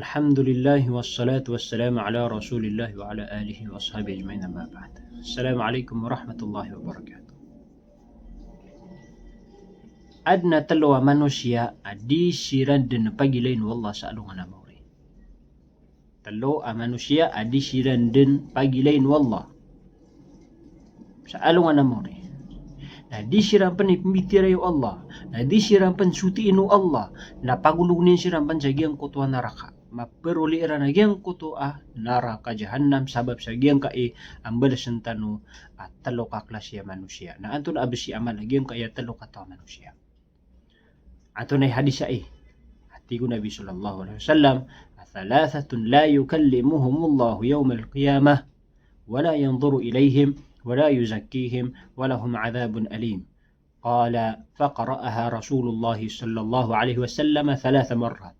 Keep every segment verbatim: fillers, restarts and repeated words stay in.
Alhamdulillah, wassalatu wassalamu ala Rasulillah wa ala alihi wa ashabihi ajma'in, amma ba'd. Assalamu alaikum warahmatullahi wabarakatuh. Adn a tlo a manosiya a di siran dn pagilayn o Allah sa alongan a maori. Tlo a manosiya a di siran dn pagilayn o Allah sa alongan a maori. Na di siran pn ipmbitiyarai o Allah, na di siran pn sotiin o Allah, na pagologn iyan siran pn sa giyangkoto a naraka. Maparoli iran a giyangkoto a naraka jahannam sabap sa giyangkai a mbalasn tano a tlo ka klasi a manosiya. Na antonaa bs i amal a giyangkai a tlo ka taw a manosiya? Antonaa i hadis ai? A tig o Nabi sallallahu alaihi wasallam, "Thalathatun la yukallimuhumullahu yawmal qiyamah, wa la yanzuru ilayhim, wa la yuzakkihim, wa lahum adhabun alim." Qala, faqara'aha Rasulullah sallallahu alaihi wasallam thalatha marrat.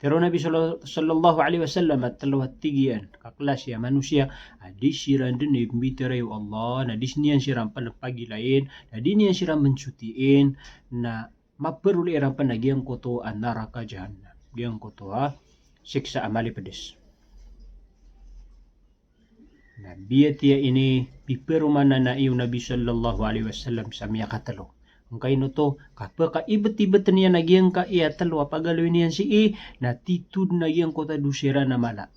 Pitharo o Nabi sal-, sallallahu alaihi wasallam a tlo a tig iyan ka klasi a manosiya a di siran dn ipmbitiyarai o Allah, na di niyan siran pn pagilayn, na di niyan siran pn sotiin, na maparoli iran pn a giyangkoto a naraka jahannam, giyangkoto a siksa a malipds. Na biyatiya ini piperomanan ai o Nabi sallallahu alaihi wasallam sa miyakatlo. Angkaino oto, kapakaibetibet niyan a giyangkai a tlo a pagaloy niyan sii, na titho dn a giyangkoto a dosa iran a mala.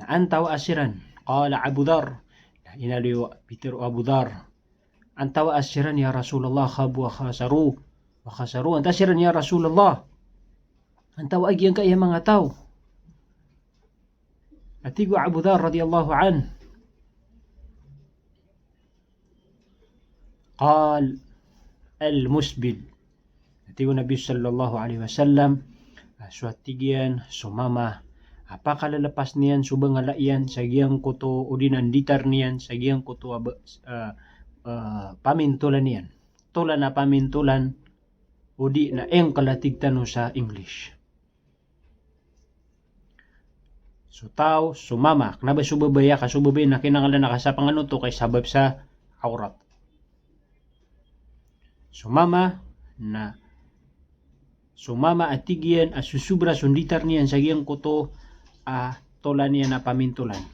Na antawaa siran? Qala Abu Dharr. Na inaloy o, pitharo o Abu Dharr. Antawaa siran ya Rasulullah, khabu wa khasaru, wa khasaru. Antawaa siran ya Rasulullah? Antawaa giyangkai a manga taw? A tig o Abu Dharr radhiyallahu anhu. Qal, al-musbil. A tig o Nabi sallallahu alaihi wasallam, a so a tig iyan so mama a pakalalapas niyan so bangala iyan sa giyangkoto odi na nditar niyan sa giyangkoto a ba-, a, a, pamintolan iyan. Tolan a pamintolan odi na ankle a tig tano sa English. So taw, so mama, kna ba so babay a, ka so babay na kinanglan a kasapangan oto kay sabap sa awrat. So mama, na so mama a tig iyan a sosobra so nditar niyan sa giyangkoto a tolan iyan a pamintolan.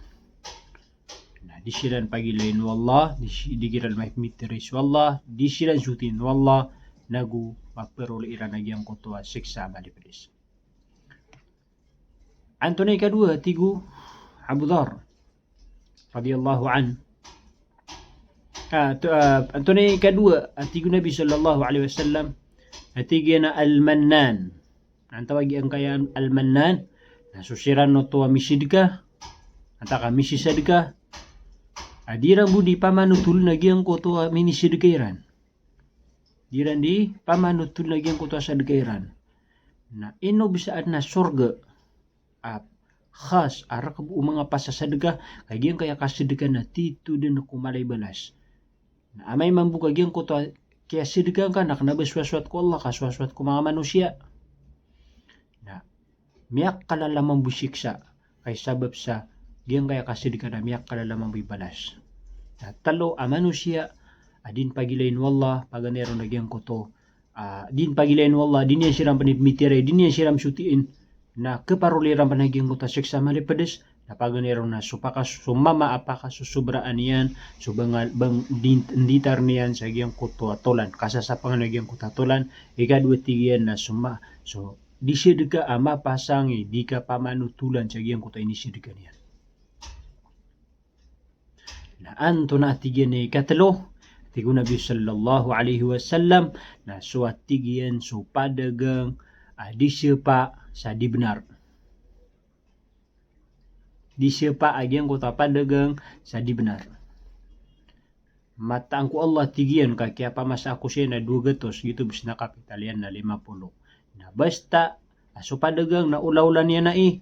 Na di siran pagilayn o Allah, di si-, di kiran maipmbitiyarai so Allah, di siran sotiin o Allah, nago maparoli iran a giyangkoto a siksa a malipds. Antonaa i kadowa, tig o Abu Dharr radhiyallahu anhu. A, to, a, antonaa i kadowa, a tig o Nabi sallallahu alaihi wasallam, a tig iyan a al-mannan. Antawaa giyangkaya al-mannan? Na so siran oto a misidka, antaa ka misisadka, a di iran bo di pamanotoln a giyangkoto a minisidka iran. Di iran di pamanotoln a giyangkoto a sadka iran. Na ino bs a adn a sorga a khas a rk bo o manga pasasadka, ka giyangkaya kasadka na titho dn ko mala i balas. Na amay mambo ka giyangkoto a kiyasadka ngka na kna ba sowasowat ko Allah, ka sowasowat ko manga manosiya. Na miyakalala mambo i siksa, kay sabap sa giyangkaya kasadka na miyakalala mambo i balas. Na tlo a manosiya a di pagilayn o Allah, paganay ron a giyangkoto, a, di pagilayn o Allah, di niyan siran pn ipmbitiyarai, di niyan siran sotiin, na kaparoli iran pn a giyangkoto a siksa a malipds, na paganay ron na so paka-, so mama a pakasosobraan iyan so bangal-, bang-, din-, nditar niyan sa giyangkoto a tolan, kasasapangan a giyangkoto a tolan. Ikadowa, tig iyan, na so ma-, so di sadka a mapasang i di kapamanotolan sa giyangkoto a inisadka niyan. Na antonaa, tig iyan, i katlo? Tig o Nabi sallallahu alaihi wasallam, na so a tig iyan so padagang a di sapa sa di bnar. Di sapa a giyangkoto a padagang sa di bnar. Mataan ko Allah, tig iyan, ka kiyapamasa ako sii na dowa gatos, giyoto bs na kapital iyan na lima polo. Na basta a so padagang na olaola niyan ai,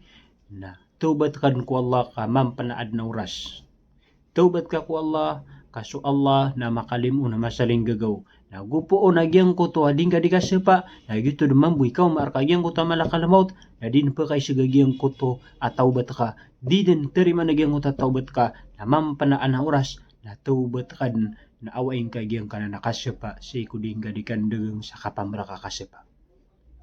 na tawbat ka dn ko Allah ka mampn a adn a oras. Tawbat ka ko Allah, ka so Allah na makalimo na masalinggagaw. Na gopoon a giyangkoto a di ngka di kasapa, na giyoto dn mambo i kaoma rka a giyangkoto a malakal maut, na di dn pkaisaga giyangkoto a tawbat ka. Di dn tarimaan a giyangkoto a tawbat ka, na mampn a adn a oras, na tawbat ka dn, na awai ngka giyangkanan a kasapa, sii ko di ngka di kandagang sa kapamraka kasapa.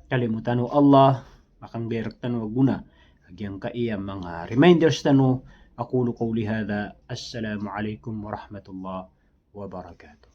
Kalimotan o Allah, makanggayrk tano a gona a giyangkaya manga reminders tano. Aqulu qawli hadha, assalamu alaikum warahmatullahi wabarakatuh.